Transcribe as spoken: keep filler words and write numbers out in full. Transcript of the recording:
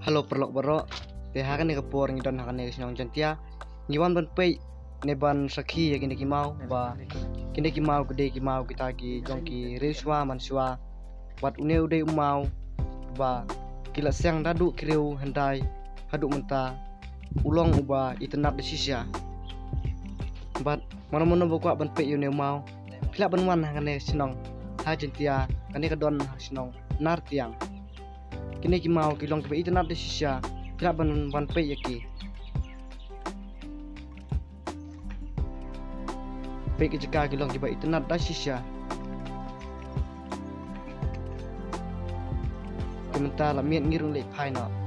Hello paralok baroh. Te ha kane ka por ngi don ha kane ka shnong Jaintia. Ngi wan ban peit ne ban sakhi ïa kine ki maw ba kine ki maw ki dei ki maw kita ki jong ki riewshwa manshwa. Bad une u dei u maw ba ki la seng da duh ki riew hyndai haduh mynta u long uba itynnad da shisha. Bad mano mano ba kwah ban peit ïa une u maw, phi lah ban wan ha kane ka shnong ha Jaintia, kane ka don ha shnong Nartiang. Kine ki maw ki long kiba itynnad da shisha, phi lah ban wan peit ïa ki. Peit ki jaka ki long kiba itynnad da shisha. Te mynta la miet ngi rung leit phai noh.